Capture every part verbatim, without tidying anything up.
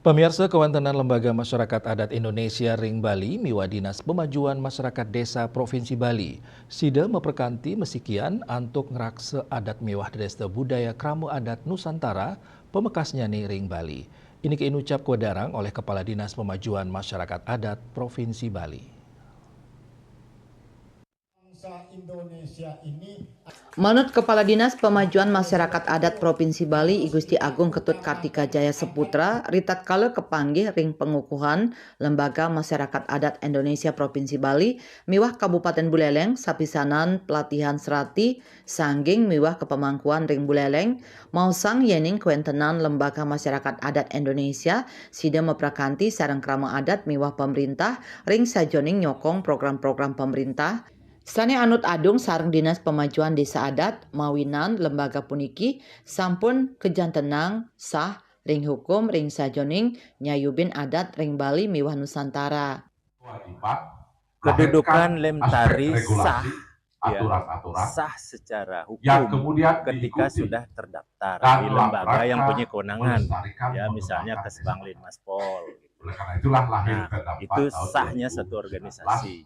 Pamiarsa, kawéntenan Lembaga Masyarakat Adat Indonesia ring Bali miwah Dinas Pemajuan Masyarakat Desa Provinsi Bali sida maprekanti masikian antuk ngraksa adat miwah dresta budaya krama adat Nusantara pamekasnyane ring Bali. Ini kainucap kawedarang oleh Kepala Dinas Pemajuan Masyarakat Adat Provinsi Bali. Manut Kepala Dinas Pemajuan Masyarakat Adat Provinsi Bali, I Gusti Agung Ketut Kartika Jaya Saputra, ritatkala kapanggih ring pangukuhan Lembaga Masyarakat Adat Indonesia Provinsi Bali miwah Kabupaten Buleleng, sapisanan pelatihan serati, sangging miwah kapamangkuan ring Buleleng, maosang yening kawéntenan Lembaga Masyarakat Adat Indonesia sida maprekanti sareng krama adat miwah pamrintah ring sajeroning nyokong program-program pamrintah sane anut adung sareng Dinas Pemajuan Desa Adat, mawinan lembaga puniki sampun kajantenang sah ring hukum ring sajeroning nyayubin adat ring Bali miwah Nusantara. Kedudukan Lemtari sah, ya, sah secara hukum ketika sudah terdaftar di lembaga yang punya kewenangan, ya, misalnya Kesbang Linmaspol. Nah, itu sahnya satu organisasi.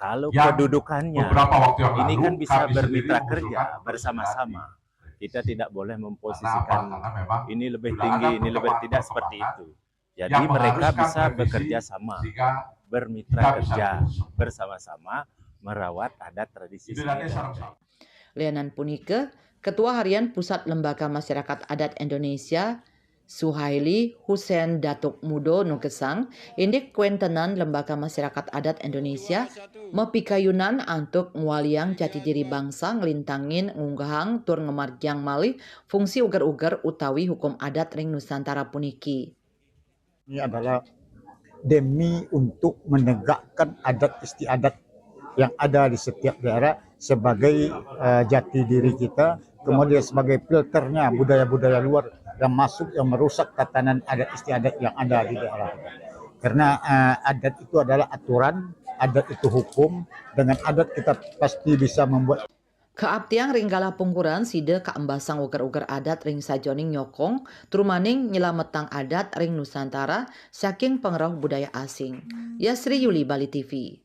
Kalau kedudukannya ini kan bisa bermitra kerja bersama-sama. Kita tidak boleh memposisikan ini lebih tinggi, ini lebih tidak, seperti itu. Jadi mereka bisa bekerja sama, bermitra kerja bersama-sama merawat adat tradisi seni. Lianan punika, Ketua Harian Pusat Lembaga Masyarakat Adat Indonesia, Suhaili Hussein Datuk Mudo nugesang, indik kawéntenan Lembaga Masyarakat Adat Indonesia mapikayunan antuk ngwaliang jati diri bangsa, nglintangin, ngunggahang, tur ngamargiang malih fungsi uger-uger utawi hukum adat ring Nusantara puniki. Ini adalah demi untuk menegakkan adat istiadat yang ada di setiap daerah sebagai uh, jati diri kita. Kemudian sebagai filternya budaya-budaya luar yang masuk, yang merusak tatanan adat istiadat yang ada di daerah. Karena uh, adat itu adalah aturan, adat itu hukum. Dengan adat kita pasti bisa membuat. Kaaptiang ring galah pungkuran, sida kaembasang uger-uger adat ring sajeroning nyokong trumaning nyelametang adat ring Nusantara saking pangrauh budaya asing. Yasri Yuli, Bali T V.